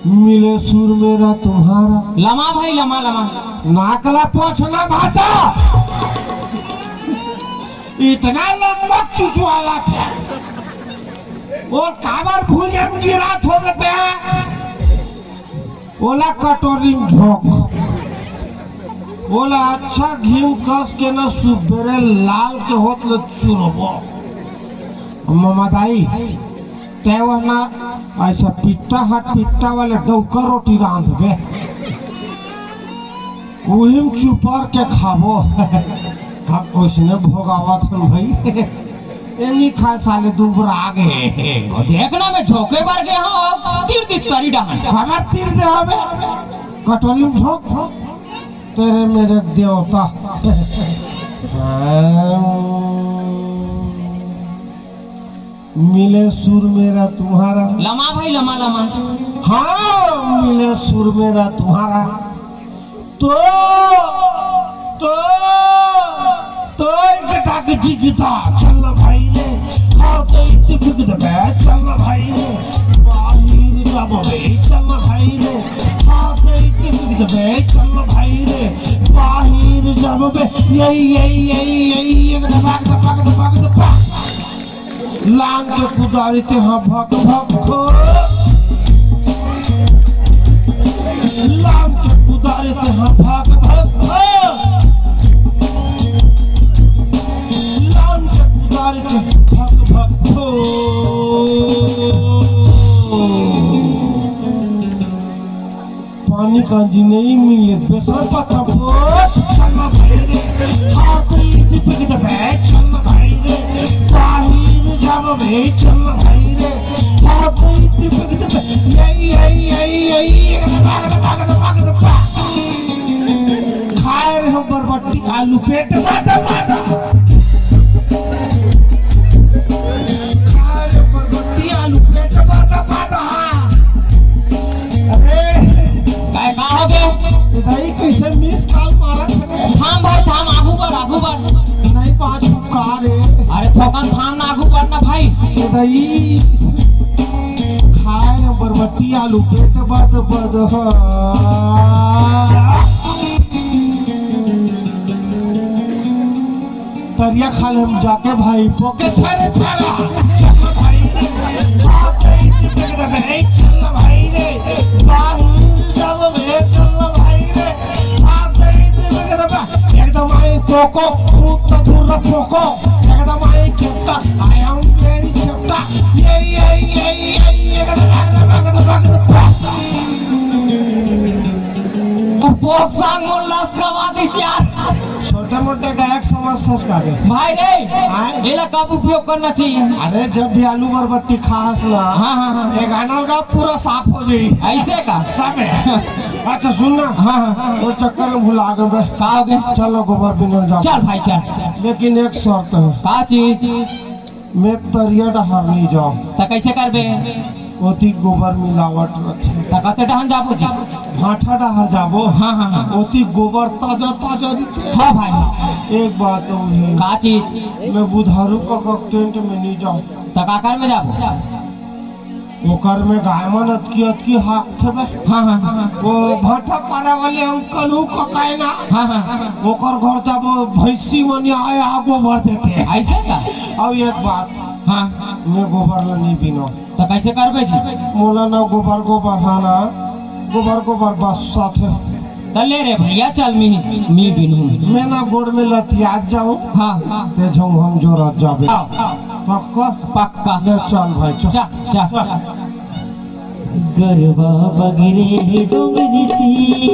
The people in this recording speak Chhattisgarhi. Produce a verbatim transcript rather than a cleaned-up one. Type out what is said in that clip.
मिले सुर मेरा तुम्हारा। लमा भाई, लमा, लमा। नाक ला पोछना भाचा। इतना लंबा चुचवाला था। वो काबर भुइयां म गिरात होबे ते? ओला कटोरी म झोंक। ओला अच्छा घी म कस के न सुबेरे लाल के होत ले चुरबो। ममदाई, तैं वह ना ऐसा पिट्टा हा पिट्टा वाले डौका रोटी रांधबे। उही म चुपर के खाबो। हम कइसने भोगावत हन भाई। ए नी खाए साले दुबरा गे। देख ना, मैं झोंके बर गे हंव, तीर दिस तरी डहन। काबर तीर दे हबे? कटोरी म झोंक, तेरे मेरे देवता। मिले सुर मेरा तुम्हारा। लमा भाई, लमा, लमा। हाँ, मिले सुर मेरा तुम्हारा। तो, तो, तो एक टाक जिगदा, चल ना भाई रे। हाँ, तो एक टिपिक दबे, चल ना भाई रे। बाहिर जाबो बे, चल ना भाई रे। हाँ, तो एक टिपिक दबे, चल ना भाई रे। बाहिर जाबो बे, यही, यही, यही, यही, एक दबा, दबा, दबा, दबा। लान के कुदारी ते हा भक भक खो। लान के कुदारी ते हा भक भक खो। लान के कुदारी ते भक भक खो। पानी कांजी नहीं मिले, बेसन पत्ता पोछ। चल ना भाई रे, हाथ इति पिक दे बे, चल ना भाई रे, बाहिर जाबो बे, चल ना भाई रे, हाथ इति पिक दे बे, ये, ये, ये, ये, ये, भाग दे, भाग दे, भाग दे, भाग। खाए रे हम बरबट्टी आलू पेट मादा, मादा। खाए रे बरबट्टी आलू पेट मादा, मादा। अरे, काय का हो गया? ए दाई, कइसे मिस कॉल मारत हवे? थाम भाई, थाम, आगू बढ़, आगू बढ़। नहीं, पाँच का रे। अरे, थोकन थाम ना, आगू बढ़ ना भाई। ए दाई, खाए न बरबट्टी आलू, पेट बद बद हो। तरिया खाल हम जाके भाई, पोके छारे छारा। चल भाई रे, आ गई दिमाग रे, चल भाई रे, बाहिर जाबो बे, चल भाई रे, आ गई दिमाग रे। एकदम आई कोको, भूत दूर रखो को, एकदम आई केप्टा, I am very केप्टा। ये, ये, ये, ये, ये, एकदम, एकदम, एकदम, एकदम। पोक सांग मोर लस गवा दिस यार। छोटे मोटे गायक समझ सोच का दे। भाई रे, आय? एला कब उपयोग करना चाहिए? अरे, जब भी आलू बरबट्टी खास ना, हाँ, हाँ, हाँ। ये गाना गा, पूरा साफ हो जाई। ऐसे का? तबे। अच्छा, सुन ना। हाँ, हाँ। वो चक्कर में भुला गए बे। का हो गया? चलो, गोबर बिनल जाओ। चल भाई, चल। लेकिन एक शर्त है। का चीज? मैं तरिया डहार नहीं जाओ। त कैसे करबे? ओती गोबर मिलावट रथे। त कते डहन जाबो जी? भाठा डहार जाबो। हाँ, हाँ, हाँ। ओती गोबर ताजा, ताजा दिखे। हाँ भाई। एक बात और है। का चीज? मैं बुधारू का, का टेंट में नहीं जाओ। त काकर में जाबो? ओकर में गाय मन अतकी, अतकी हाकथे बे। हाँ, हाँ, हाँ। वो भाठा पारा वाले अंकल हूँ ककाए ना। हाँ, हाँ। ओकर घर जाबो, भैंसी मन आए, आ गोबर देथे। ऐसे का? अब एक बात। हाँ। मैं गोबर ला नहीं बिनो। त कैसे करबे जी? मोला ना गोबर, गोबर हा ना, गोबर, गोबर बस साथे। त ले रे भैया, चल मी, मी बिनहूँ। मैं ना गोड़ में लतियात जाऊँ। हाँ। ते झंग हम जोरत जाबे। हाँ। पक्का? पक्का। ले चल भाई, चल। चल, चल। चल। गरवा बगरे डोंगरी ती